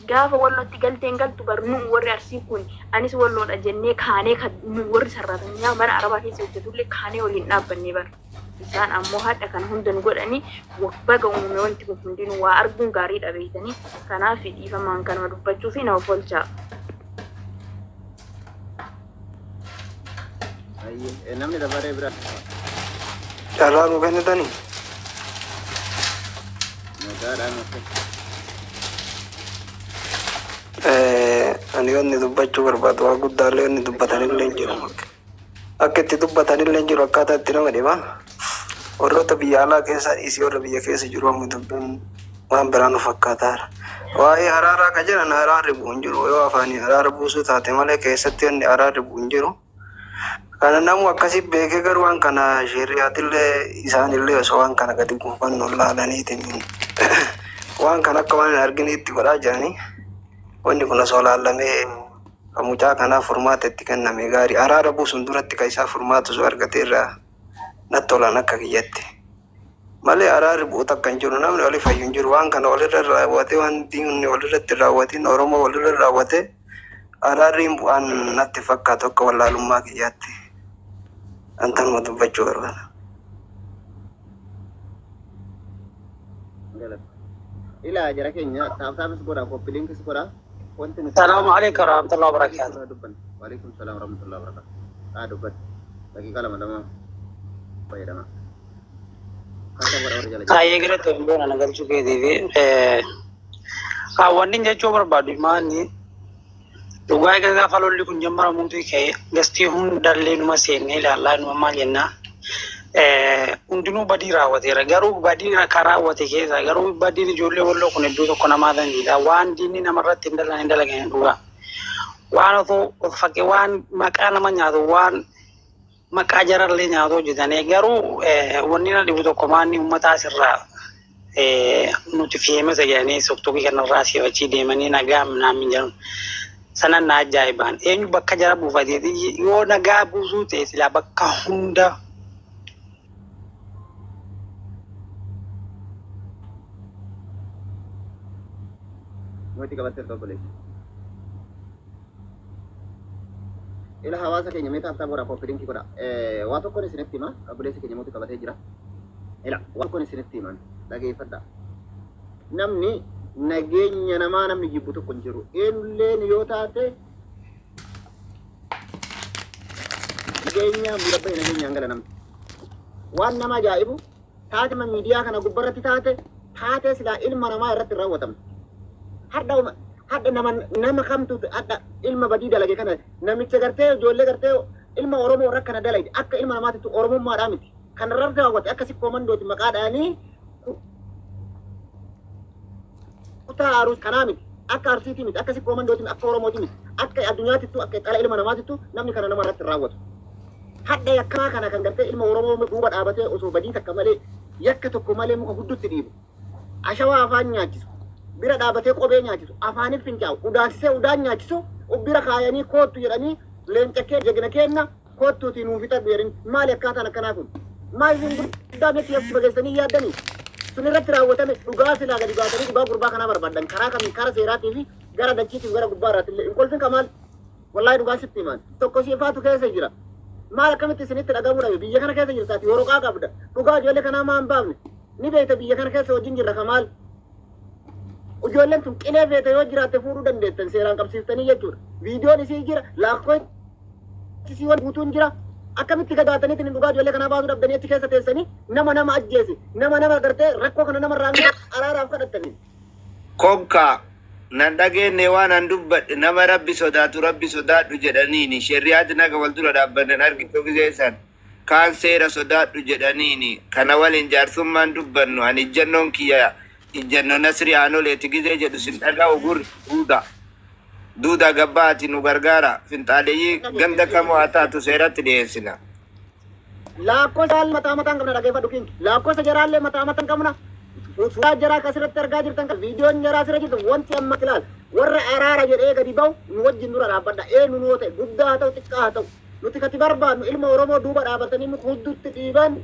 Gaafa Wallotti galteen galtu bar nu warri Arsii kun anis Walloodha jennee kaanee kan nu warri sarraatanyaa mana Arabaa keessa hojjetullee kaanee waliin dhaabbannee bar. Isaan ammoo hadha kana hunda nu godhanii baga uumame wanti kun hundinuu waa arguun gaariidha beektanii. Kanaaf dhiifamaan kanuma dubbachuu fi nama folchaa. Ayyee, namni dabaree bira. Carraa nu kennitanii? Nagaadhaan akka. Ani wanni dubbachuu barbaadu waa guddaallee wanni dubbatanillee hin jiru. Akka itti dubbatanillee hin jiru, akkaataa itti nama dhiba. Warroota biyya alaa keessa dhiisii warra biyya keessa jiru amma dubbiin waan biraa nu fakkaataara. Waa'ee araaraa ka jedhan araarri bu'u hin jiru. Yoo afaanii araara buusuu taate malee keessatti wanni araarri bu'u hin jiru. Kana namu akkasii beekee garuu waan kana sheriaatillee isaanillee osoo waan kana gadi gonfannoon laalaniitiin waan kana akka waan hin arginiitti godhaa jiranii, wanni kun osoo laallamee kan mucaa kanaaf furmaata itti kenname gaarii. Araara buusuun duratti kan isaa furmaata osoo argatee irraa natti tolan akka kiyyatti. Malee araarri bu'u takka hin jiru, namni oli fayyu hin jiru. Waan kana walirra raawwatee, waan diinni walirratti raawwatiin Oromoo walirra raawwatee araarri hin bu'aan natti fakkaatu akka wallaalummaa kiyyaatti. Antanuma dubbachuu barbaada. Galata. Ilaa jara keenya, tap tapis godha, copy linkis godha. Wanti nuti السلام عليكم ورحمة الله وبركاته. Dubbanna. Waalaikum salaam warahmatullahi wabarakatuh. Haa dubbadhu. Daqiiqaa lama lama fayyadama. Kasa godha warra jala jiru. Baay'ee galatoon boona na galchuu keetii fi wanni jechuu barbaadu maanni dhugaa egaa gaafa lolli kun jammaramuutu ka'e gastii hundallee numa seennee ilaallaa, numa maal jennaa, hundinuu badii raawwateera. Garuu badii kan raawwate keessa garuu badiin ijoollee Walloo kun iddoo tokko namaa dandeenya waan diinni namarratti hin dalagne hin dalagne. Dhugaa waan otoo of fakkii waan maqaa nama nyaatu, waan maqaa jarallee nyaatu hojjetanii. Garuu wanni na dhibu tokko maanni uummata asirraa nuti feemasa jedhanii soktokii kanarraa asii achii deemanii nagaa naamin jedhan sanan na ajaa'ibaan. Eenyu bakka jara buufateeti yoo nagaa buusuu ta'e silaa bakka hunda Mootii qabattee obboleessi. Ila hawaasa keenya, mee tap tap godha, copy linkii godha. Waa tokkoon isinitti hima, obboleessi keenya mootii qabatee jira. Ila waa tokkoon isinitti himan, dhageeffadha. Namni nageenya namaa namni jibbu tokko hin jiru. Eenyulleen yoo taate nageenya murabbee nageenyaan gala namni. Waan nama ajaa'ibu taate miidiyaa kana gubbarratti taate taatee silaa ilma namaa irratti hin raawwatamtu. Hadha nama kamtu hadha ilma badii dalage kana, namicha gartee ijoollee gartee ilma Oromoo irra kana dalage, akka ilma namaatitti Oromummaadhaa miti. Kan irra raawwate akka sikkoo mandooti maqaa dhahanii kutaa Aruus kanaa miti. Akka Arsiitii miti, akka sikkoo mandooti miti, akka Oromooti miti. Akka addunyaatittu, akka dhala ilma namaatittu namni kana nama irratti hin raawwatu. Hadha yakkamaa kana kan gartee ilma Oromoo duuba dhaabatee osoo badii takka malee, yakka tokko malee muka guddutti dhiibu. Ashawaa afaan nyaachisu. Bira dhaabatee kophee nyaachisu. Afaaniif fincaa'u. Udaansisee udaan nyaachisu. Bira kaayanii koottu jedhanii, leenca kee, jegna keenna, koottuutii nuu fixadhu jedhanii. Maali akkaataan akkanaa kun? Maal isin guddaa miti fageessanii yaaddanii? Sun irratti raawwatame dhugaa silaa gadi baatanii dhugaa gurbaa kanaa barbaadan karaa kamiin, karaa seeraatii fi gara dachiitiif gara gubbaa irraatti illee hin kolfin kamaal. Wallaahi dhugaa sitti himaan. Tokko sifaatu keessa jira. Maal akkamitti isinitti dhagahamuu dhabe? Biyya kana keessa jirtaati, waraqaa qabda. Dhugaa ijoollee kanaa maa hin baafne? Ni beekta, biyya kana keessa wajjin jirra kamaal. Ijoolleen tun qilee feete yoo jiraatte fuudhuu dandeettan seeraan qabsiiftanii jechuudha. Viidiyoon isii jira, lakkoofsi isii wal guutuun jira. Akkamitti gadaataniitiin dhugaa ijoollee kanaa baasuu dhabdanii achi keessa teessanii nama nama ajjeese, nama nama gartee rakkoo kana nama irraan gahe araaraaf kadhattanii? Konkaa nan dhageenne waan an dubbadhe. Nama Rabbi sodaatu Rabbi sodaadhu jedhaniini, sheriyaati naga wal dura dhaabbannan argitu gizeessan kaan seera sodaadhu jedhaniini. Kana waliin jaarsummaan dubbannu ani ijjannoon kiyya ijjanno Nasri Aanoleeti gizee jedhu sin dhaga'u gurri duuda duudaa gabbaati. Nu gargaara, finxaaleeyyii ganda kamuu haa taatu seeratti dhiyeessina. Lakkoofsa mataa mataan qabna, dhageeffadhu kinki. Lakkoofsa jaraallee mataa mataan qabna. Suuraa jaraa kasirratti argaa jirtan kan viidiyoon jaraa asirra jirtu wanti amma ilaal. Warra araara jedhee gadi bahu nu wajjin dura dhaabbadha. Eenyu nu ta'e, guddaa haa ta'u, xiqqaa haa ta'u. Nuti kati barbaadnu ilma Oromoo duuba dhaabatanii muka hudduutti dhiiban.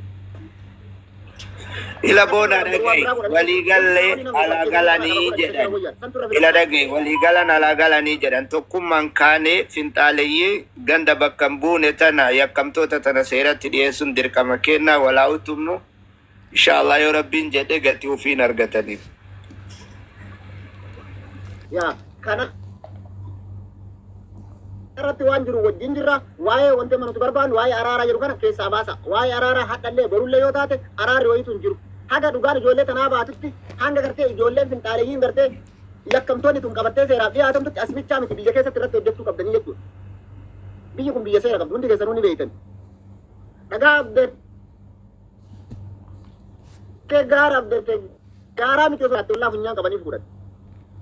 Ila boona dhagaye waliigallee alaa galanii jedhan. Ila dhagaye waliigalan alaa galanii jedhan tokkummaan kaanee finxaaleeyyii ganda bakka hin buune tana yakkamtoota tana seeratti dhiyeessuun dirqama kennaa walaa utumnu inshallah yoo rabbiin jedhe gatii ofiin argataniif. Yaa kana irratti waan jiru wajjin jirra. Waa'ee wanti nuti barbaannu waa'ee araaraa jedhu kana keessaa baasa. Waa'ee araaraa hadhallee borullee yoo taate araarri wayitu hin jiru. Haga dhugaan ijoollee tanaa baatutti, hanga gartee ijoolleen finxaaleeyyiin gartee yakkamtoonni tun qabattee seeraaf dhiyaatamtutti asmichaa miti biyya keessatti irratti hojjechuu qabdanii jechuudha. Biyyi kun biyya seera qabdu, hundi keessanuu ni beektan. Dhagaa abdattee gaara abdattee gaaraa miti osoo ollaa funyaan qabanii fuudhan.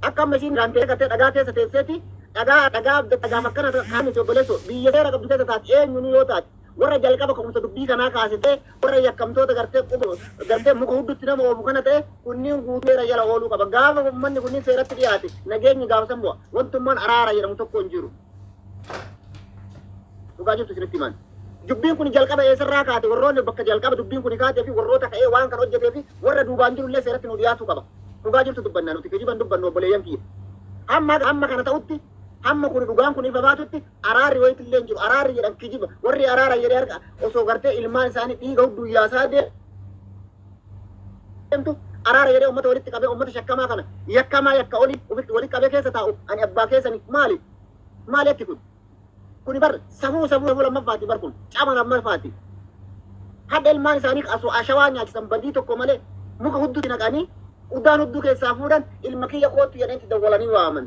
Akka amma isiin raantee gartee dhagaa keessa teesseeti dhagaa dhagaa abdatte gaafa akkana kaan miti obboleessoo biyya seera qabdu keessa taate eenyuun yoo taate warra jalqaba ka'umsa dubbii kanaa kaasitee warra yakkamtoota gartee quba gartee muka huddutti nama oofu kana ta'e kunniin guutuu seera jala ooluu qaba. Gaafa uummanni kunniin seeratti dhiyaate nageenyi gaafa san bu'a. Wantummaan araara jedhamu tokko hin jiru. Dhugaa jirtu isinitti himan. Dubbiin kun jalqaba eessarraa kaate warroonni bakka jalqaba dubbiin kun kaatee fi warroota ka'ee waan kan hojjetee fi warra duubaan jiru illee seeratti nu dhiyaatuu qaba. Dhugaa jirtu dubbannaa nuti kijiban dubbannu obboleeyyan kiyya. Hamma hamma kana ta'utti hamma kun dhugaan kun ifa baatutti araarri wayitu illee hin jiru. Araarri jedhan kijiba. Warri araara jedhee harka osoo gartee ilmaan isaanii dhiiga hudduu yaasaa deemtu araara jedhee uummata walitti qabee uummata shakkamaa kana yakkamaa yakka olii ofitti walitti qabee keessa taa'u ani abbaa keessani maali? Maali akki kun? Kuni bar safuu safuu safuu lammaffaati bar kun cama lammaffaati. Hadha ilmaan isaanii osoo ashawaa nyaachisan badii tokko malee muka hudduutti naqanii udaan hudduu keessaa fuudhan ilma kiyya kootu jedhanii dawwalanii waaman.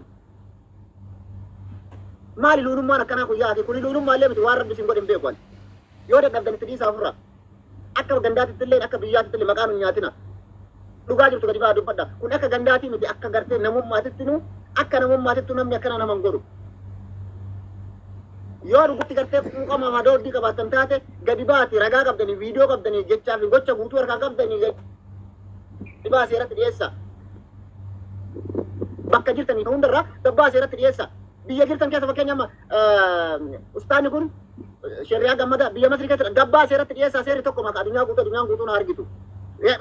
Maali luunummaan akkanaa kun yaate kuni luunummaa illee miti waan rabbi isin godhe hin beeku ani. Yoo dadhabdan itti dhiisaa ofirraa. Akka gandaatitti illee akka biyyaatitti illee maqaan hin nyaatina. Dhugaa jirtu gadi ba'aa dubbadha. Kun akka gandaatii miti akka gartee namummaatitti nu akka namummaatitti namni akkana nama hin godhu. Yoo dhugatti gartee quuqama madooddii qabaattan taate gadi baati ragaa qabdanii viidiyoo qabdanii jechaa fi gocha guutuu harkaa qabdanii gadi baa seeratti dhiyeessa. Bakka jirtanii hundarraa gabbaa seeratti dhiyeessa. Biyya jirtan keessa fakkeenya amma ustaanni kun sheriyaa gammada biyya Masrii keessa gabbaa seeratti dhiyeessa seerri tokko maka addunyaa guutuu addunyaan guutuu na argitu.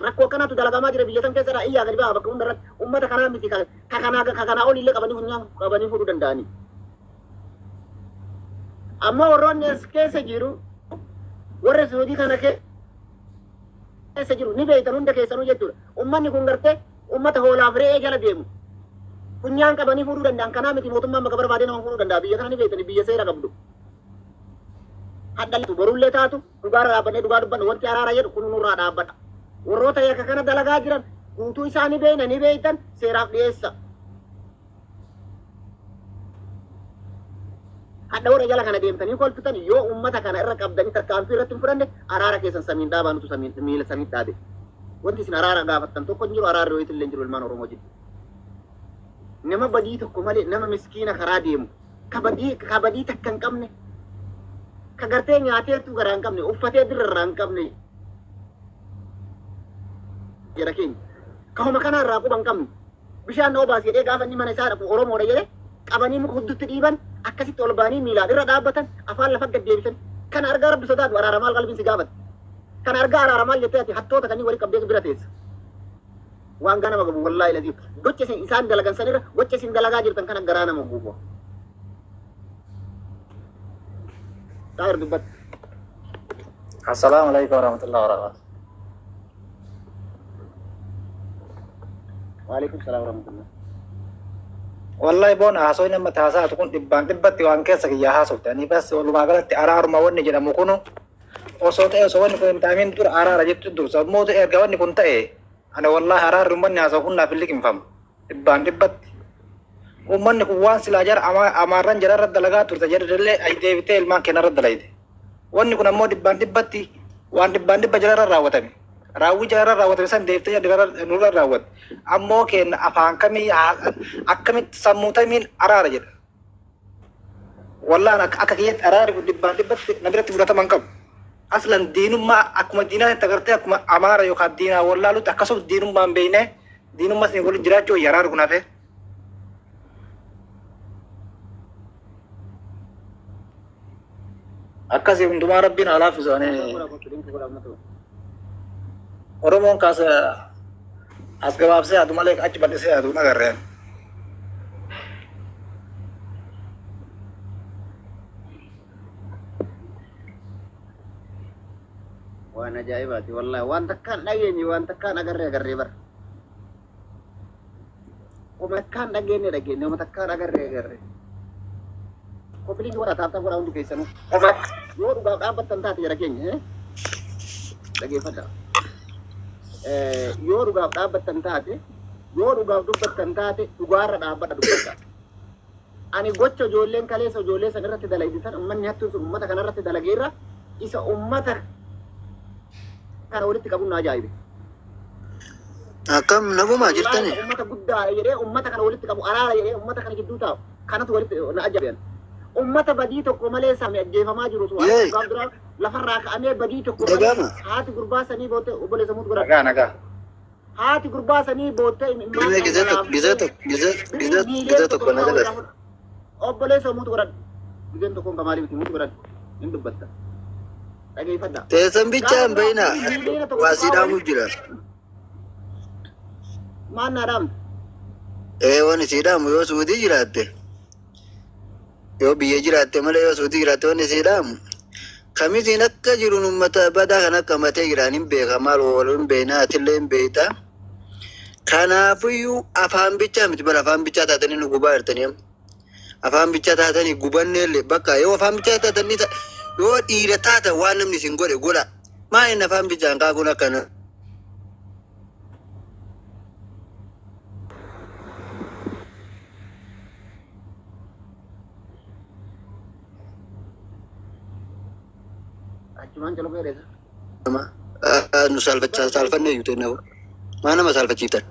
Rakkoo akkanaatu dalagamaa jira biyya san keessadha iyyaa gadi baa bakka hundarratti uummata kanaa miti ka kanaa ka kanaa olillee qabanii funyaan qabanii fuudhuu danda'anii. Amma warroonni as keessa jiru warra Saudii kana keessa jiru ni beektan hunda keessanuu jechuudha. Uummanni kun gartee uummata hoolaaf re'ee jala deemu. Funyaan qabanii fuudhuu danda'an kanaa miti mootummaan bakka barbaadee nama fuudhuu danda'a. Biyya kana ni beektani biyya seera qabdu. Hadhaltu borullee taatu dhugaarra dhaabbannee dhugaa dubbannu wanti araara jedhu kun nurraa dhaabbata. Warroota yakka kana dalagaa jiran guutuu isaanii beekna ni beektan seeraaf dhiyeessa. Hadha warra jala kana deemtanii kolfitan yoo uummata kana irra qabdanii tarkaanfii irratti hin fudhanne araara keessan samiin dhaabaa nutu samiin miila samiin dhaabe. Wanti isin araara gaafattan tokko hin jiru araarri wayiitu illee hin jiru ilmaan Oromoo jiddu. Nama badii tokko malee nama miskiina karaa deemu ka badii takka hin qabne ka gartee nyaateetu garaa hin qabne uffatee dirra irraa hin qabne jedha keenya. Ka homa kana irraa quba hin qabne bishaan na obaas jedhee gaafa inni mana isaa dhaqu Oromoodha jedhee qabanii muka huddutti dhiiban akkasitti ol ba'anii miilaan irra dhaabbatan afaan lafa gad deebisan kana argaa rabbi sodaatu araara maal qalbiin si gaafata. Kana argaa araara maal jettee ati hattoota kanneen walii qabdee bira teessa. Waan garaa nama qabu wallaahi laziim gocha isin isaan dalagan sanirra gocha isin dalagaa jirtan kana garaa nama gubu. Taa'ir dubbatti. Assalamu alaikum warahmatullahi wabarakatuh. Waalaikum salaam warahmatullah. Wallahi boona haasoo nama taasaatu kun dhibbaan dhibbatti waan keessa kiyyaa haasofte. Ani bas walumaa galatti araaruma wanni jedhamu kunu osoo ta'e osoo wanni kun hin ta'amin dura araara jettu dursa. Ammoo ta'e erga wanni kun ta'e ani wallahi araarri uummanni haasa'u kun naaf hin liqimfamu. Dhibbaan dhibbatti. Uummanni kun waan silaa jara amaarran jara irra dalagaa turte jedhallee ayi deebitee ilmaan keenya irra dalayte. Wanni kun ammoo dhibbaan dhibbatti waan dhibbaan dhibba jara irra raawwatame. Raawwii jara irra raawwatame san deebitee jara nurra raawwate. Ammoo keenya afaan kamii akkamitti sammuu tamiin araara jedha. Wallaan akka kiyyatti araarri kun dhibbaan dhibbatti na biratti fudhatama hin qabu. Aslan diinummaa akkuma diinaatti agartee akkuma amaara yookaan diinaa wallaalutti akkasumas diinummaa hin beekne diinummaa isin waliin jiraachuu wayya araarri kun hafee. Akkasii hundumaa rabbiin haa laaffisu ani. Oromoon kaas as gabaabsee yaadu malee achi bal'isee yaadu hin agarreen. Waan ajaa'ibaati wallahi, waan takkaan dhageenye, waan takkaan agarree agarree bara. Oma takkaan dhageenye dhageenye, oma takkaan agarree agarree. Copy link godhaa, tap tap godhaa hundi keessanuu. Yoo dhugaaf dhaabbattan taate jara keenya dhageeffadha. Yoo dhugaaf dhaabbattan taate, yoo dhugaaf dubbattan taate, dhugaarra dhaabbadha dubbadha. Ani gocha ijoolleen kaleessa ijoollee san irratti dalagdisan, uummanni hattuun sun uummata kana irratti dalageerra, isa uummata kana walitti qabuun na ajaa'ibe. Akkam nagumaa jirtani? Uummata guddaadha jedhee uummata kana walitti qabu, araara jedhee uummata kana gidduu taa'u kanatu walitti na ajaa'ibe. Uummata badii tokko malee sami ajjeefamaa jiru sun gaaf duraa lafarraa ka'amee badii tokko malee Dhaga'ama. Haati gurbaa sanii boottee, obboleessa mutu godhadha. Nagaa nagaa. Haati gurbaa sanii boottee Gizee gizee tokko gizee tokko gizee gizee gizee tokko na jala. Obboleessa mutu godhadha. Gizeen tokkoon ka maalii miti, mutu godhadha. Hin dubbatta. Dhageeffadha. Teessan bichaa hin bayinaa. Waa sii dhaamuuf jira. Maal naa dhaamta? Ee, waan isii dhaamu, yoo suutii jiraatte. Yoo biyya jiraatte malee, yoo suutii jiraatte, waan isii dhaamu. Kamisiin akka jiruun uummata badaa kan akka matee jiraan hin beeka, maal wal hin beekna, atillee hin beekta. Kanaafiyyuu afaan bichaa miti bara, afaan bichaa taatanii nu gubaa jirtanii amma. Afaan bichaa taatanii gubanneellee bakka, yoo afaan bichaa taatanii yoo dhiira taatan waan namni isin godhe godha. Maa inni afaan bichaan kaakuun akkana? Achumaan calqee dheessa. Nu saalfachaa saalfannee iyyuu ta'e maa nama saalfachiiftan?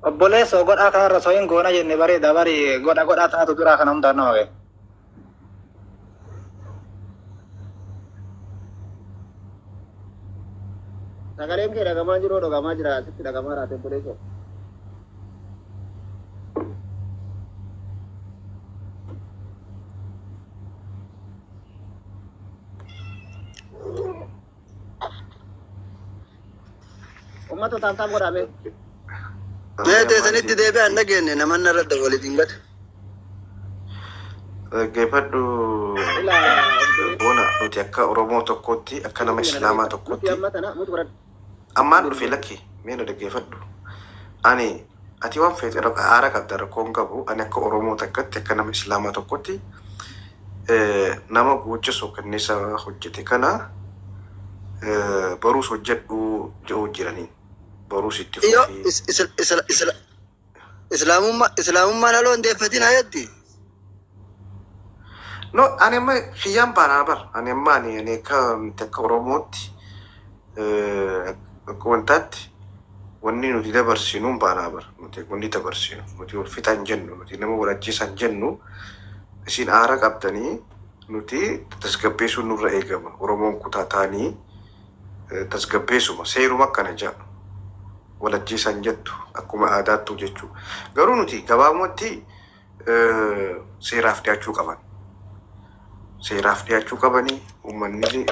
Obboleessoo, godhaa kanarra osoo hin goona jenne bareeda bari, godha godhaa taatu duraa kana hundaan nama ga'e. Sagaleen kee dhagamaa jiru, dhagamaa jira, sitti dhagamaa raate obboleessoo. Uummata, tap tap godhame. Mee teessanitti deebi'an, dhageenye namanna irratti walitti gata. Dhaggeeffadhu Ilaa. Boona, nuti akka Oromoo tokkootti, akka nama Islaamaa Nuti tokkootti amma tana mutu godhadhu. Ammaan dhufe, lakki, mee na dhaggeeffadhu. Ani ati waan feete aara qabda, rakkoo hin qabu. Ani akka Oromoo takkatti, akka nama Islaamaa tokkotti, nama gocha suukanneessa hojjete kana baruus hojjedhu jedhu jiranii baruus itti Iyo fufii. Islaamummaan haloo hin deeffatin hayatti. No, ani amma kiyyaan baanaa bar. Ani amma ani akka nuti akka Oromootti, akka wantaatti wanni nuti dabarsinu hin baanaa bar. Nuti wanni dabarsinu nuti wal fixan jennu, nuti nama wal ajjeesan jennu, isin aara qabdanii nuti tasgabbeessuun nurra eegama. Oromoon kutaa ta'anii tasgabbeessuma seeruma akkana jedha. Wal ajjeesan jettu akkuma aadaattu jechuudha. Garuu nuti gabaabumatti seeraaf dhiyaachuu qaban. Seeraaf dhiyaachuu qabanii, uummanni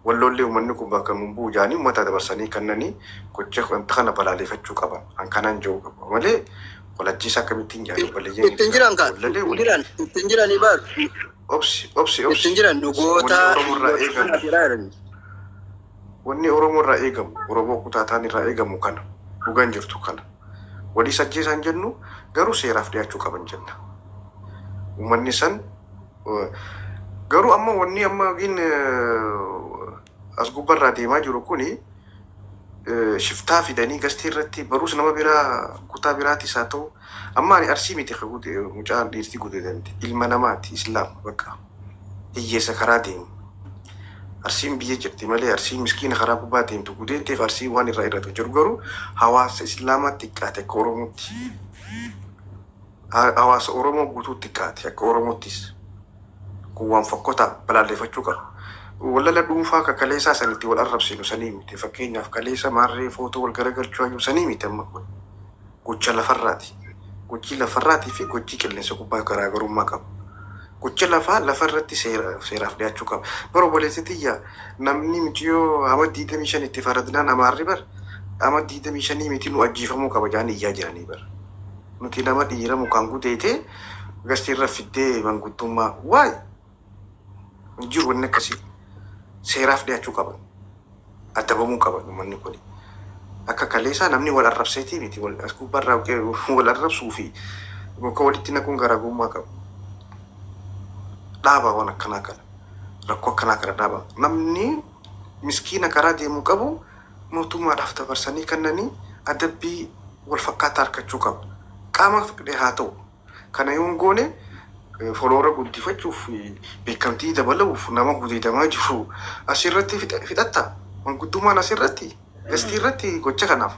walloollee uummanni kun bakka nun bu'u jaanii uummata dabarsanii kennanii gocha wanta kana balaaleffachuu qaban. An kanaan jiru qaba malee wal ajjeesa akkamittiin jedhan obboleeyyan. Ittiin jiran kan Wallalee ittiin jiran ittiin jiranii baru. Obsi, obsi, obsi. Ittiin jiran dhugoota. Wanni Oromoo irraa eegamu. Wanni Oromoo irraa eegamu, Oromoo kutaa ta'an irraa eegamu kana. Dhugaan jirtu kana. Walii ajjeesaan jennu, garuu seeraaf dhiyaachuu qaban jenna. Uummanni san garuu amma wanni amma yookiin as gubbarraa deemaa jiru kuni shiftaa fidanii gastii irratti baruus nama biraa kutaa biraatis haa ta'u, amma ani Arsii miti, mucaan dhiirtii guuteetti ilma namaati, Islaam bakka hiyyeessa karaa deemu. Arsiin biyya jirti malee Arsiin miskiina karaa gubbaa deemtu gudeetteef Arsii waan irraa irratu jiru, garuu hawaasa Islaamaa xiqqaate akka Oromootti. Hawaasa Oromoo guutuu xiqqaate akka Oromoottis. Kun waan fokkotaa balaaleffachuu qaba. Wallala dhuunfaa akka kaleessaa sanitti wal arrabsinu sanii miti. Fakkeenyaaf kaleessa maarree footoo wal garagalchuu hayyuu sanii miti amma kun. Gocha lafarraati. Gochi lafarraatii fi gochi qilleensa gubbaa garaagarummaa qaba. Gocha lafaa lafa irratti seeraaf dhiyaachuu qaba. Bara obboleessi tiyya namni miciyoo ama 25 itti faradnaan amaarri bar ama 25 miti nu ajjeefamuu qaba jedhanii iyyaa jiranii bar. Nuti nama dhiira mukaan gudeete gastii irra fiddee manguddummaa waay hin jiru wanni akkasii seeraaf dhiyaachuu qaban. Adabamuu qaban uummanni kun. Akka kaleessaa namni wal arrabseetii miti wal as gubbaarraa wal arrabsuu fi muka walitti naquun garaagarummaa qabu. Dhaaba waan akkanaa kana. Rakkoo akkanaa kana dhaaba. Namni miskiina karaa deemuu qabu mootummaadhaaf dabarsanii kennanii adabbii wal fakkaataa argachuu qaba. Qaama fedhe haa ta'u. Kana yoo hin goone follower guddifachuuf beekamtii dabaluuf nama gudeedamaa jiru asirratti fixatta. Manguddummaan asirratti gastii irratti gocha kanaaf.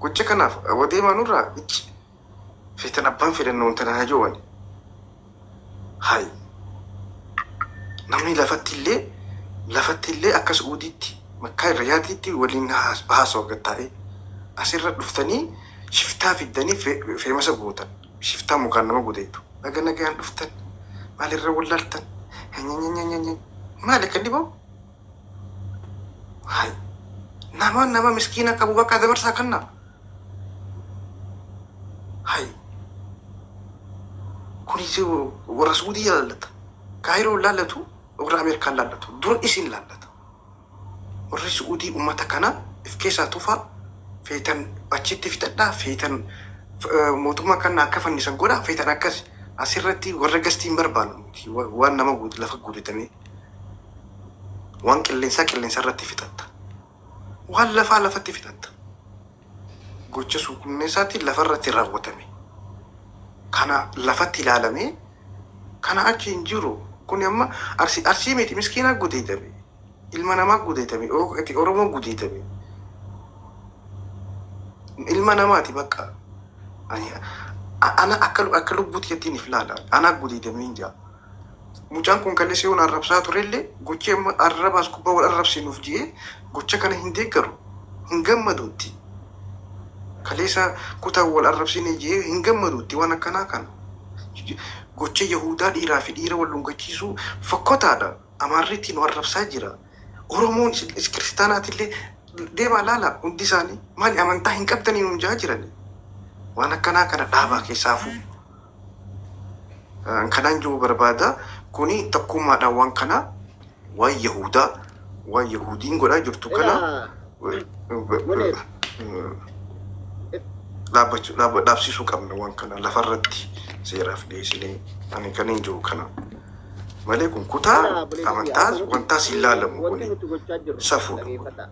Gocha kanaaf deemaa nurraa icci. Feetan abbaan fedhan wanta naa joowani. Hayi. Namni lafatti illee akka Suudiitti makkaa irra yaatiitti waliin haasa'u gattaa'ee asirra dhuftanii shiftaa fiddanii famous gootan. Shiftaa mukaan nama gudeetu. Naga nagaan dhuftan maalirra wallaaltan maali kan dhiboo? Hayi. Nama miskiina qabu bakka dabarsaa kanna. Hayi. Kunis warra Suudii laallata. Kaayiroo laallatu, warra Ameerikaan laallatu. Dura isin laallata. Warri Suudii uummata kana if keessaa tufaa feetan achitti fixadhaa feetan mootummaa kana akka fannisan godhaa feetan akkas asirratti warra gastii hin barbaannu nuti waan nama lafa guutatame waan qilleensaa qilleensa irratti fixatta. Waan lafaa lafatti fixatta. Gocha suukunneessaatti lafarratti raawwatame. Kana lafatti ilaalamee kana achi hin jiru. Kun amma arsii miti miskiinaa gudeedame. Ilma namaa gudeedame. Oromoo gudeedame. Ilma namaati bakka. Ana akka lubbuutti ittiin if ilaala. Ana gudeedame hin jaa. Mucaan kun kallee yoon arrabsaa turellee gochi amma arrabaas gubbaa wal arrabsinuuf jee gocha kana hin deeggaru. Hin gammaduutti. Kaleessa kutaa wal arrabsine jee hin gammaduutti waan akkanaa kana. Gocha Yahudaa dhiiraa fi dhiira wal dhungachiisuu fokkotaadha. Amaarri ittiin nu arrabsaa jira. Oromoon kiristaanaatillee deemaa laala hundi isaanii maali amantaa hin qabdanii nuun jaa jirani. Waan akkanaa kana dhaabaa keessaafuu. Kanaan jiru barbaada. Kuni tokkummaadhaan waan kana waan Yahudaa waan Yahudiin godhaa jirtu kana dhaabbachuu dhaabsisuu qabna waan kana lafarratti seeraaf dhiyeessinee ani kan hin jiru kana. Malee kun kutaa amantaa wantaas hin laalamu Wanti kuni nuti gochaa jirru safuudha. Dhageeffadhaa.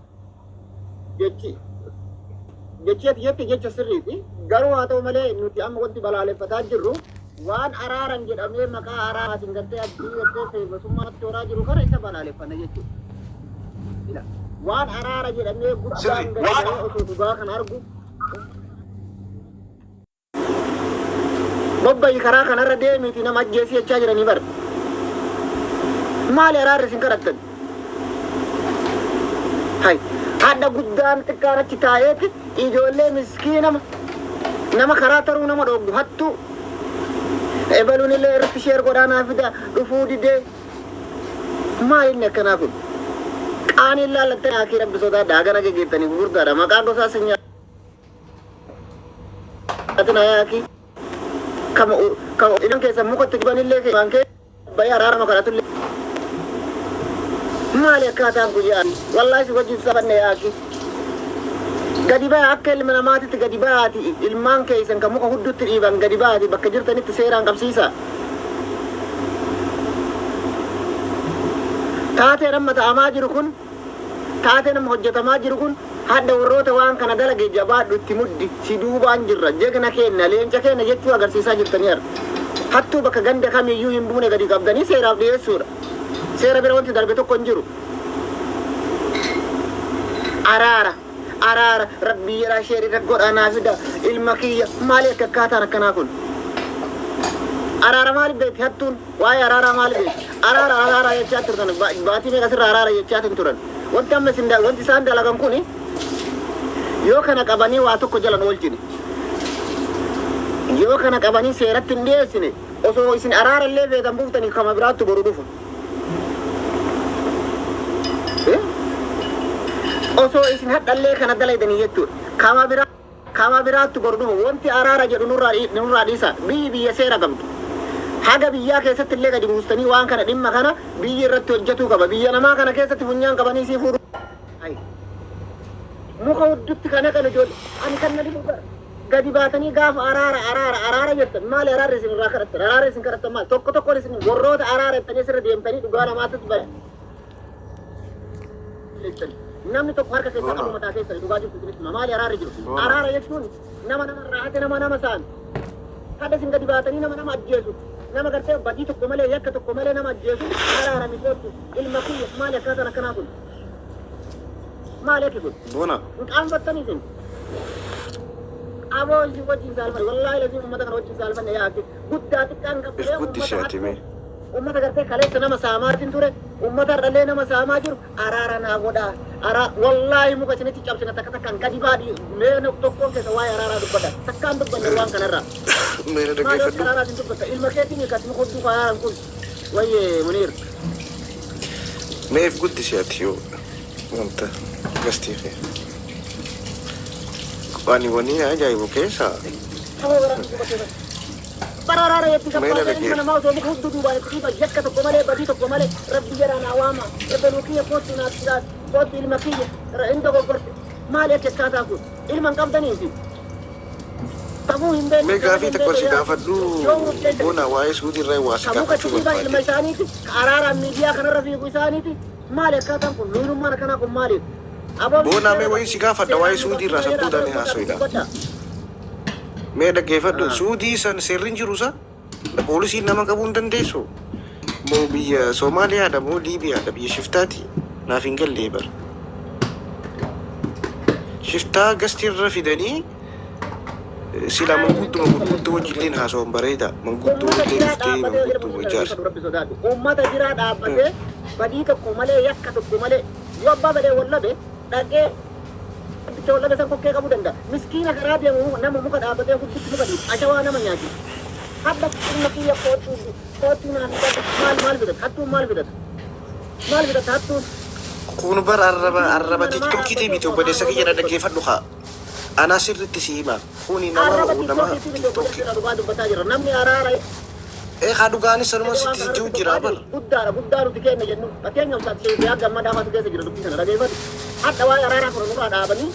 Jechi ati jette jecha sirriiti. Garuu haa ta'u malee nuti amma wanti balaaleffataa jirru waan araaran jedhamee maqaa araaraatiin gartee addii gartee fayyadamummaatti horaa jiru kana isa balaaleffanna jechuudha. Ila, waan araara jedhamee guddaan Sirri. gadi ba'ee osoo dhugaa kan argu bobbayi karaa kanarra deemiiti nama ajjeesii jechaa jiranii bara. Maali araarri isin kadhattan? Hay, hadha guddaan xiqqaan achi taa'eeti ijoollee miskiina nama karaa taruu nama dhooggu hattuu ebaluun illee irratti share godhaa naa fida dhufuu didee. Maal inni akkanaa kun? Qaaniin laallattee akii rabbi sodaadha hagana geggeettanii gurguddaadha maqaa gosaa sin nyaatina yaakii kama kama idan keessa mukatti dibanillee waan kee bayee araarama kadhatullee maali akkaataan kun yaa wallaahi si wajjin sabanne yaaki gadi baya akka ilma namaatitti gadi bayaati ilmaan keessan kan muka huddutti dhiiban gadi bayaati bakka jirtanitti seeraan qabsiisa. Taateen amma ta'amaa jiru kun, taateen amma hojjetamaa jiru kun, hadda warroota waan kana dalage jabaadhu itti muddi si duubaan jirra jegna kenna leenca kenna jechuu agarsiisaa jirtanii har'a. Hattuu bakka ganda kamiyyuu hin buune gadi qabdanii seeraaf dhiyeessuudha. Seera bira wanti darbe tokko hin jiru. Araara araara rabbii jedhaa share irra godhaa naa fida ilma kiyya maali akka akkaataan akkanaa kun? Araara maali beekti hattuun? Waa'ee araaraa maali beekti? Araara araara jechaa turtan baatii meeqa sirra araara jechaa turan. Wanti amma isin wanti isaan dalagan kuni yoo kana qabanii waa tokko jalan oolchine yoo kana qabanii seeratti hin dhiyeessine. Osoo isin araara illee feetan buuftanii kama biraattu boru dhufu. Eh? Osoo isin hadhallee kana dalaydanii jechuudha. Kama biraa kama biraattu boru dhufu. Wanti araara jedhu nurraa dhiisa. Biyyi biyya seera qabdu. Haga biyyaa keessatti illee gadi buustanii waan kana dhimma kana biyyi irratti hojjetuu qaba. Biyya namaa kana keessatti funyaan qabanii sii fuudhu. Ayi. Muka huddutti kana kan ijoollee ani kan na dhibu bara. Gadi baatanii gaafa araara araara araara jettan, maali araarri isin irraa kadhattan? Araarri isin kadhattan maali? Tokko tokkoon isin warroota araara jettanii asirra deemtanii dhugaa namaattis bara. Namni tokko harka keessa qabu mataa keessa dhugaa jirtu isinitti hima. Maali araarri jiru? Araara jechuun nama nama irraa hate, nama nama saame. Hadha isin gadi baatanii nama nama ajjeesu. Nama gartee badii tokko malee, yakka tokko malee nama ajjeesu araara misoottu ilma kiyya. Maali akkaataan akkanaa kun? Maali akki kun? Boona. Hin qaanfattanii isin? Aboo, isin wajjin saalfanne, wallaahi lazim uummata kana wajjin saalfanne. Yaa akki guddaa xiqqaan If qabdee guddisi uummata ati mee. Uummata gartee kaleessa nama saamaatiin ture, uummata har'allee nama saamaa jiru araara naa godhaa. Araa wallaahi muka isinitti cabsina takka takkaan gadi baadhi. Mee tokkoon keessa waa'ee araaraa dubbadha. Takkaan dubbanne waan kanarraa. Mee na Maali wanti dhaggeeffadhu. araaraa isin dubbatta? Ilma keetiin kan muka hudduu kaayaan kun wayyee Muniir. Mee if guddisi ati yoo wanta gastii kee. Ani wani ajaa'ibu keessa Sababa baraan dubbatte bara araara yetti Mee na gabbaatee ilma dhaggeeffadhu. namaa osoo muka hudduu duubaan itti dhiiban, yakka tokko malee, badii tokko malee, rabbi jedhaa naa waama, ebeluu kiyya koottu naaf jiraat koottu, ilma kiyya hin dogoggorte. Maali akka akkaataa kun? Ilma hin qabdanii isin sabuu hin beekne. Mee gaafii hin tokko si beekne yaa gaafadhu. Yoo murteessan Boona, waa'ee suudii irraa waa si ka muka gaafachuu itti dhiiban ilma barbaade. isaaniiti, ka araaraan miidiyaa kanarra fiigu isaaniiti. Maali akkaataan kun? Luunummaan akkanaa kun maaliif? Aboo, biyyi Boona, mee seera wayii qabdi. si gaafadha waa'ee Seeraan nu suudii irraa qabdi malee sabboodhaan jedhaa haasoyidha. dubbadha. Mee dhaggeeffadhu, suudii san seerri hin jiru sa? Poolisiin nama qabuu hin dandeessu. Moo biyya Soomaaliyaadha moo Liibiyaadha, biyya shiftaati? Naaf hin galle bara. Shiftaa gastiirra fidanii sila mangudduma gurguddoo wajjilleen haasawwan bareeda. Manguddoo Uummata illee jiraa dhuftee dhaabbatee mangudduma ijaarsa. Rabbi sodaatu. Uummata jiraa dhaabbatee badii tokko malee, yakka tokko malee, yoo abbaa fedhee wallabe dhaqee bicha wallabe san kokkee qabuu danda'a. Miskiina karaa deemu nama muka dhaabbatee huddutti muka dhiibu ashawaa nama nyaachisu. Hadda ilma kiyya koottuu koottuu naa fidadhu. Maal maal fidata? Hattuun maal fidata? Maal fidata hattuun? Kun bar arraba arraba Ilma namaa tiktookiitii dhaabbatee miti, osoo obboleessa afaan kiyya na Oromoo dubbatu. dhaggeeffadhu haa. Anaa sirriitti si hima. Kuni nama Arraba nama tiktookiitii miti, tiktookii. obboleessa, dhugaa dubbataa jira. Namni araara Ee, haa, dhugaanis sanuma jedhee waan sitti kana jiru irratti jira bobba'aa bar. jiru guddaadha, guddaa nuti kenna jennu. Fakkeenyaaf Sheefiyaa Gammadaa faatu keessa jira. Dubbii kana dhageeffatu. Hadha waa'ee araaraa kana nurraa dhaabanii,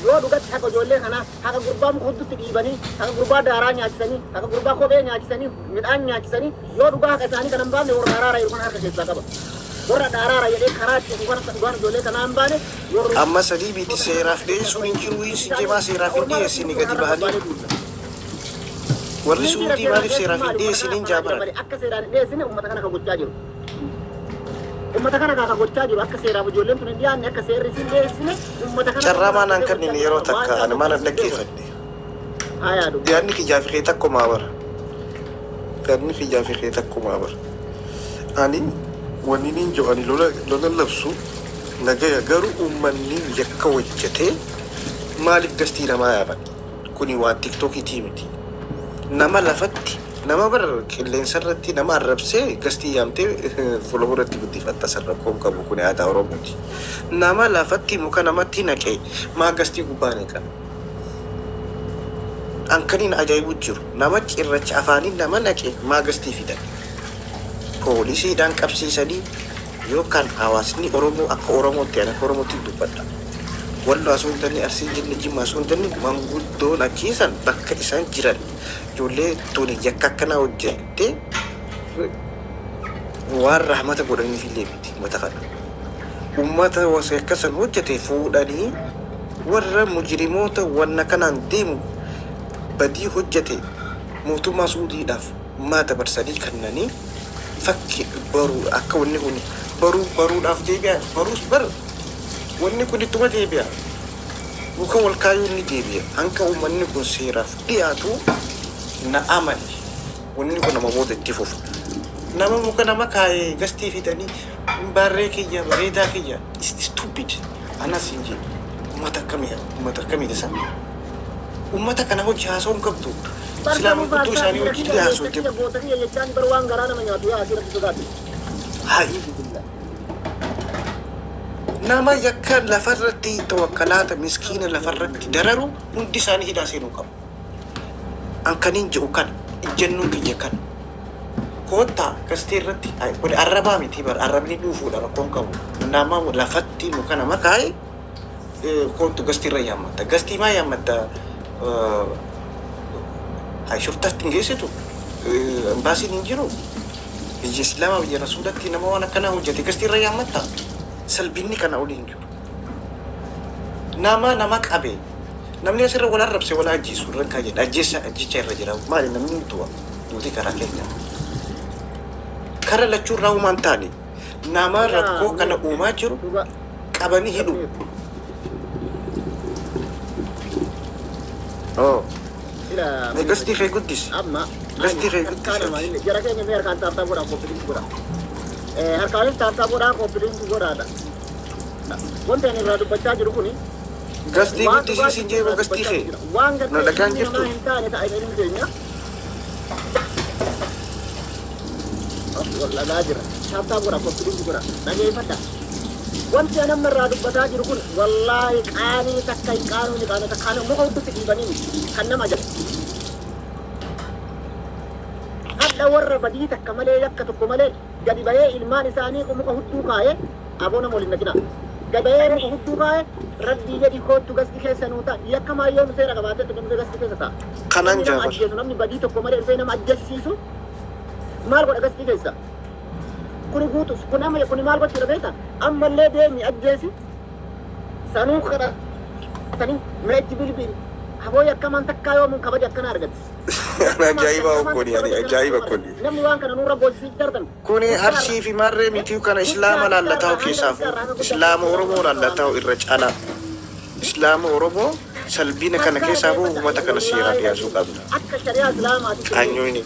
yoo dhugatti haqa ijoollee kanaa, haqa gurbaa muka huddutti dhiibanii, haqa gurbaa daaraa nyaachisanii, haqa gurbaa kophee nyaachisanii, midhaan nyaachisanii, yoo dhugaa haqa isaanii kana hin baafne, warra araaraa jiru kana harka keessaa qaba. Warra araara jedhee karaa cufu kana dhugaan ijoollee kanaa hin baane warra Amma sadii miti, seeraaf dhiyeessuun hin jiru, si jemaa seeraaf hin dhiyeessine gadi bahanii. Warri suudii maaliif seeraaf hin dhiyeessiniin jaabaran? Akka seeraan hin dhiyeessine uummata kana ka gochaa jiru. Uummata kana ka gochaa jiru akka seeraaf ijoolleen tun hin dhiyaanne, akka seerri isin dhiyeessine uummata kana. Carraa maanaan kanneen yeroo takka ani maalan dhaggeeffadhe. Haa yaadu. Yaadni kiyyaa fi kee takkumaa bara. Yaadni kiyyaa fi kee takkumaa bara. Ani wanni niin jiru, ani lola lola labsu nagaya, garuu uummanni yakka hojjetee maaliif gastii namaa yaaban? Kuni waan tiktookiitii miti. Nama lafatti nama bar qilleensa irratti nama arrabsee gastii yaamtee fuula irratti guddifatta, sarara koom qabu, kuni aadaa Oromooti. Nama lafatti muka namatti naqee maa gastii gubbaa naqan? An kaniin ajaa'ibu jiru, nama cirracha afaaniin nama naqe maa gastii fidan? Poolisiidhaan qabsiisanii yookaan hawaasni Oromoo akka Oromootti, ani akka Oromootti dubbadha. Walloo osoo hin taane, Arsii jenne, Jimmaa osoo hin taane, manguddoon achiisan bakka isaan jiran ijoollee tuni yakka akkanaa hojjette waan rahmata godhaniif illee miti uummata kana. Uummata wasa akkasan hojjete fuudhanii warra mujrimoota wanna kanaan deemu badii hojjete mootummaa Suudiidhaaf maa dabarsanii kennanii? Fakki baruu akka wanni kun baruu baruudhaaf deebi'a, baruus bar wanni kun ittuma deebi'a, muka wal kaayuun ni deebi'a. Hanga uummanni kun seeraaf dhiyaatu, na amani, wanni kun nama booda itti fufa. Nama muka nama kaayee gastii fidanii barree kiyya bareedaa kiyya is stupid. Anas hin jedhu, uummata akkamii, uummata akkamiiti isa? Uummata kana hojii haasa'uu hin qabdu. Silaa manguddoo isaanii wajjin illee haasofte. Goota kiyya jechaan bar waan garaa nama nyaatu yaa asii rabbi sodaatu. Hayi. Nama yakka lafarratti tawakkalaata miskiina lafarratti dararu hundi isaanii hidhaa seenuu qabu. An kaniin jedhu kana ijjannoon kiyya kana. Koottaa gastee irratti kun arrabaa miti bar arrabni dhuufuudha rakkoon qabu. Nama lafatti nu kana makaa'e koottu gastii irra yaammatta. Gastii maa yaammatta? Hay shurtaatti hin geessitu. Imbaasiin hin jiru. Biyya Islaamaa biyya Rasuulatti nama waan akkanaa hojjete gastii irra yaammatta. Salbinni kana olii hin jiru. Nama nama qabe. Namni asirra wal arrabse wal ajjeesu irra kaa jedha. Ajjeessa ajjecha irra jira. Maali namni ni du'a. Duuti karaa keenya. Kara lachuu irraa uumaan taane nama rakkoo kana uumaa jiru qabanii hidhu. Oh. Mee gastii kee guddisi. Amma Gastii kee guddisi. Jara keenya mee harkaan taaptaa godhaa koppiliinsi godhaa. Harkaanis taaptaa godhaa koppiliinsi godhaadha. Wanti ani irraa dubbachaa jiru kuni Gastii guddisi siin jedhu gastii kee. waan Na gartee dhagaan ilmi jirtu. namaa hin taane ta'a ilmi keenya. Dhagaa jira. Taaptaa godhaa koppiliinsi godhaa. Dhageeffadha. Wanti ani amma irraa dubbataa jiru kun wallaahi qaanii takka hin qaanuuni qaanota kaanii muka huddutti dhiibanii miti kan nama ajaa'ibu. Hadha warra badii takka malee yakka tokko malee gadi bahee ilmaan isaanii muka hudduu kaa'ee aboo nama waliin dhaqina. Gadi bahee muka hudduu kaa'ee rabbii jedhi koottu gasti keessa nuu ta'a. Yakka maayyoo nu seera qabaatee dhufee gasti keessa ta'a. Kanaan Namni nama jaabar. ajjeesu namni badii tokko malee dhufee nama ajjeesisiisu maal godha gasti keessa? Kuni guutus kun amma kuni maal gochuudha beektaa? Ammallee deemi ajjeesi sanuu kadhatanii meetti bilbili. Aboo yakkamaan takkaa yoomuun kabaja akkana argate. Ajaa'iba kuni ani ajaa'iba kuni. Namni waan kana nurra boosisii darban. Kuni Arsii fi Marree miti kana Islaama laallataa keessaafu Islaama Oromoo laallataa irra caalaa. Islaama Oromoo salbina kana keessaafu uummata kana seeraan dhiyaasuu qabna. Akka shari'aa Islaamaatti. Qaanyooni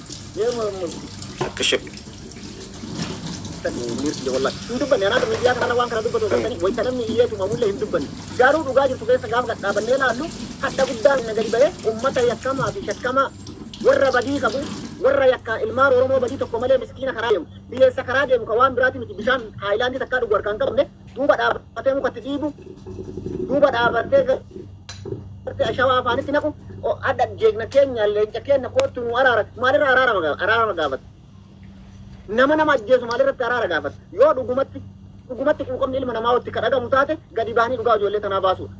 akka Hin dubbanne anaatu miidiyaa kana waan kana dubbatu gartanii wayita namni iyyeetu mamullee hin dubbanne. Garuu dhugaa jirtu keessa gaafa gadhaabannee laallu hadha guddaan na gadi bahee uummata yakkamaa fi shakkamaa warra badii qabu warra yakka ilmaan Oromoo badii tokko malee miskiina karaa deemu biyyeessa karaa deemu kan waan biraati miti bishaan haayilaandii takkaa dhugu harkaan qabne duuba dhaabatee mukatti dhiibu duuba dhaabatee gartee ashawaa afaanitti naqu hadha jeegna keenya leenca keenya koottu nu araara maalirra araarama gaafata. Nama nama ajjeesu maalirratti araara gaafata. Yoo dhugumatti dhugumatti quuqamni ilma namaa walitti kadhagamu taate gadi bahanii dhugaa ijoollee tanaa baasuudha.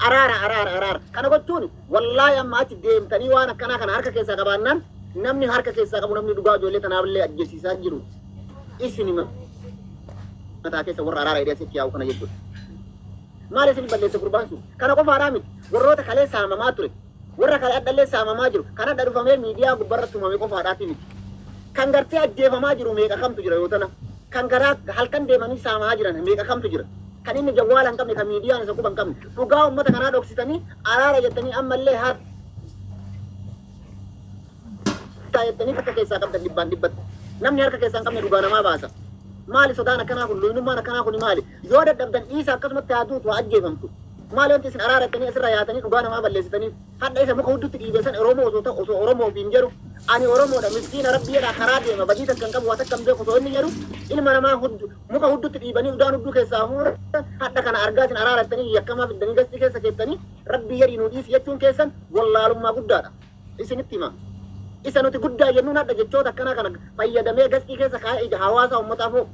Araara araara araara kana gochuun wallaahi amma achi deemtanii waan akkanaa kana harka keessaa qabaannaan namni harka keessaa qabu namni dhugaa ijoollee tanaaf illee ajjeesiisaa jiru isin mataa keessa warra araara hidhee asitti yaa'u kana jechuudha. Maal isin balleessa gurbaan sun? Kana qofaadhaa miti. Warroota kalee saamamaa ture. Warra kalee addallee saamamaa jiru. Kan adda dhufamee miidiyaa gubbarratti tumame qofaadhaati miti. Kan gartee ajjeefamaa jiru meeqa kamtu jira yoo tana. Kan garaa halkan deemanii saamaa jiran meeqa kamtu jira. Kan inni jawwaala hin qabne kan miidiyaan isa quba hin qabne. Dhugaa uummata kanaa dhoksitanii araara jettanii ammallee haa jettanii harka keessaa qabdan dhibbaan dhibbatti. Namni harka keessaa hin qabne dhugaa namaa baasa. Maali sodaan akkanaa kun luynummaan akkanaa kun maali? Yoo dadhabdan dhiisa akkasumatti haa duutu haa ajjeefamtu. Maali wanti isin araara jettanii asirra yaatanii dhugaa namaa balleessitanii hadha isa muka huddutti dhiibeessan Oromoo osoo ta'u osoo Oromoo ofiin jedhu ani Oromoodha miskiina rabbiidha karaa deema badii takka hin qabu waa takka hin beeku osoo inni jedhu ilma namaa huddu muka huddutti dhiibanii udaan hudduu keessaa fuudha hadha kana argaa isin araara jettanii yakkamaa fiddanii gastii keessa keettanii rabbii jedhi nuu dhiisi jechuun keessan wallaalummaa guddaadha. Isinitti hima. Isa nuti guddaa jennuun hadha jechoota akkanaa kana fayyadamee gastii keessa kaa'ee ija hawaasa uummataaf hoo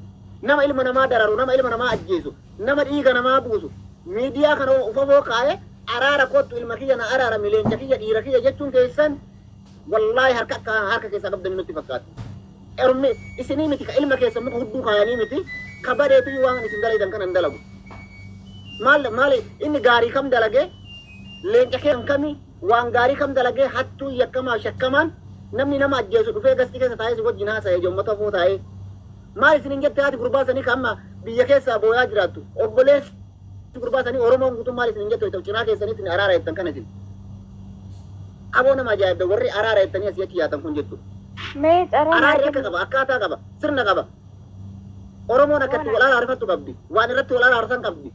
nama ilma namaa dararu nama ilma namaa ajjeesu nama dhiiga namaa buusu miidiyaa kana ufafoo kaa'ee araara kottu ilma kiyya na araara mileenca kiyya dhiira kiyya jechuun keessan wallaahi harka akka harka keessaa qabdanii nutti fakkaata. Ermi isinii miti ka ilma keessan muka hudduu kaayanii miti ka badeetu waan isin dalaydan kana hin dalagu. Maal maal inni gaarii kam dalagee leenca kee kami waan gaarii kam dalagee hattuu yakkamaa shakkamaan namni nama ajjeesu dhufee gastii keessa taa'ee si wajjin haasa'ee uummata foo taa'ee maal isin hin jette haati gurbaa sanii ka amma biyya keessaa booyaa jiraattu obboleessi gurbaa sanii Oromoon guutuun maal isin hin jettu cinaa keessanitti ni araara jettan kana isin. Aboo nama ajaa'ibda warri araara jettanii asii achi yaatan kun jettu. Mee carraa Araarri akka qaba akkaataa qaba sirna qaba. Oromoon akkatti wal araarfattu qabdi waan irratti wal araarsan qabdi.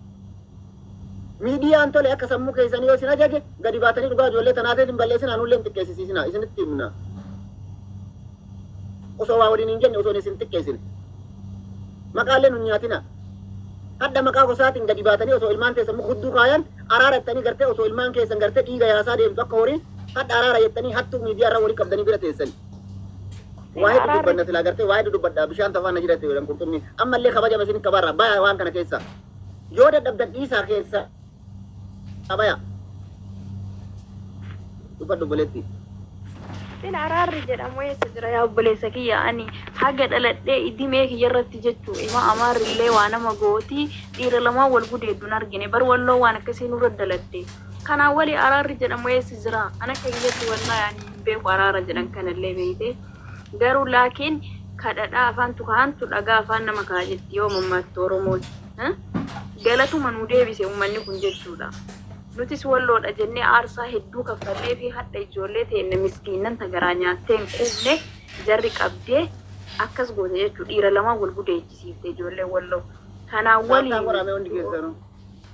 Miidiyaan tole akka sammuu keessanii yoo isin ajaje gadi baatanii dhugaa ijoollee tanaatiin hin balleessinaa, nullee hin xiqqeessisiisinaa isinitti himna. Osoo waa waliin hin jenne, osoo isin xiqqeessine. Maqaalee nun nyaatina. Hadda maqaa gosaatiin gadi baatanii osoo ilmaan keessan muka hudduu kaayan araara jettanii gartee, osoo ilmaan keessan gartee dhiiga yaasaa deemtu akka horii, hadda araara jettanii hattuu miidiyaa irra walii qabdanii bira teessani. Waa hedduu dubbanna silaa, gartee waa hedduu dubbadha, bishaan tafaan na jiratte jedhan qurxummii. Ammallee kabajama isin qabaarra baya. Waan kana keessa yoo dadhabdan dhiisaa, keessa qabaya dubbadhu obboleetti. Sin araarri jedhamu eessa jira yaa obboleessa kiyya? Ani haga dhaladhee idimee kiyya irratti jechuu ima amaarri illee waa nama gooti, dhiira lamaan wal gudeedduun argine bar. Walloo waan akkasii nurra daladde. Kanaan wali araarri jedhamu eessa jira? Ana akka kiyyatti wallaahi ani hin beeku araara jedhan kanallee, beeyte. Garuu laakiin kadhadhaa afaantu kaantu dhagaa afaan nama kaa jetti yoo mammaattu Oromoon. Galatuma nu deebise uummanni kun jechuudha. Nutis Walloodha jennee aarsaa hedduu kaffallee fi hadha ijoollee teenne miskiinnan ta garaa nyaattee hin quufne jarri qabdee akkas goote jechuu, dhiira lamaan wal gudeechisiifte ijoollee Walloo. Kanaan Saartaa waliin qoramee hundi keessanuu.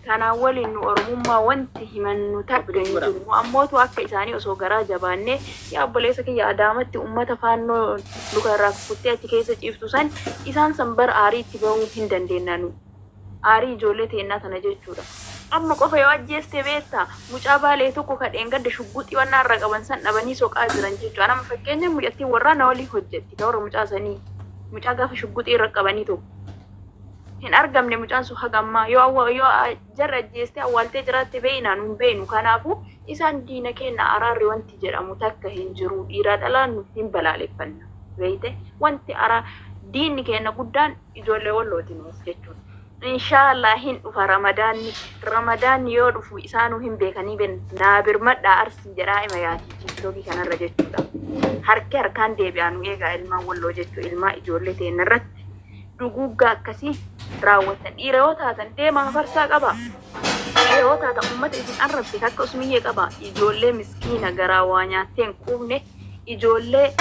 Kanaan waliin nu Oromummaa wanti himannu takka hin jiru. Nu ammootu akka isaanii osoo garaa jabaannee, yaa obboleessa kiyya, Adaamatti ummata Faannoo luka irraa kukuttee achi keessa ciiftu san, isaan san bar aarii itti bahuu hin dandeenna nu. Aarii ijoollee teennaa tana jechuudha. Amma qofa yoo ajjeeste beektaa, mucaa Baalee tokko ka dheengadda shugguxii wannaa irra qaban san dhabanii soqaa jiran jechuudha. Anama fakkeenya mucattiin warraa na waliin hojjetti ta warra mucaa sanii. Mucaa gaafa shugguxii irra qabanii tokko. Hin argamne mucaan sun haga ammaa. Yoo awwa yoo jarri ajjeestee awwaaltee jiraatte beeyna, nu hin beeynu. Kanaafuu isaan diina keenna, araarri wanti jedhamu takka hin jiru. Dhiiraa dhalaan nu hin balaaleffanna. Beeyte, wanti araa diinni keenna guddaan ijoollee Wallooti nuuf jechuudha. Inshaallah hin dhufa Ramadaanni. Ramadaanni yoo dhufu isaanuu hin beekanii ben naa birmadhaa Arsii jedhaa ima yaati TikTokii kanarra jechuudha. Harki harkaan deebi'aa nu eegaa ilmaan Walloo jechuu, ilmaa ijoollee teenna irratti duguuggaa akkasii raawwatan. Dhiira yoo taatan deemaa farsaa qaba. Dhiira yoo taatan uummata isin arrabse akka usmiyyee qaba. Ijoollee miskiina garaa waa nyaattee hin quufne, ijoollee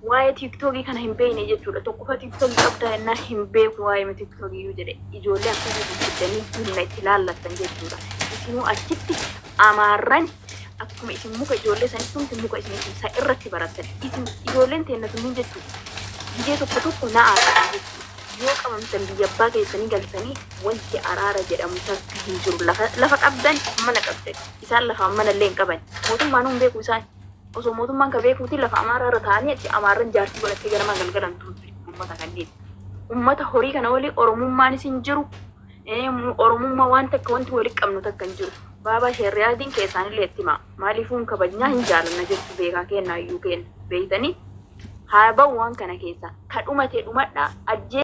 waa'ee TikTokii kana hin beekne jechuudha. Tokkoffaa TikTokii qabdaa jennaan hin beeku waa'ee TikTokii iyyuu jedhe. Ijoollee akkasii gurguddanii humna itti laallattan jechuudha. Isinuu achitti amaarran akkuma isin muka ijoollee sanitti muka isin isa irratti barattan. Isin ijoolleen teenna tunniin jechuudha. Gizee tokko tokko na aarsan jechuudha. Yoo qabamtan biyya abbaa keessanii galtanii wanti araara jedhamu takka hin jiru. Lafa qabdan, mana qabdan. Isaan lafaan mana illee hin qaban. Mootummaan hin beeku isaan. Osoo mootummaan ka beekuuti lafa Amaaraa irra taa'anii achi Amaarran jaartii godhattee ganamaa galgalan turte uummata kanneen. Uummata horii kana walii Oromummaanis hin jiru. Oromummaa waan takka wanti wali qabnu takka hin jiru. Baabaa Sheerriyaadiin keessaanillee itti himaa. Maaliifuu hin kabajnaa, hin jaalanna jechuu beekaa kenna iyyuu kenna. Beeytanii haa ba'u waan kana keessa. Ka dhumate dhumadhaa ajjee.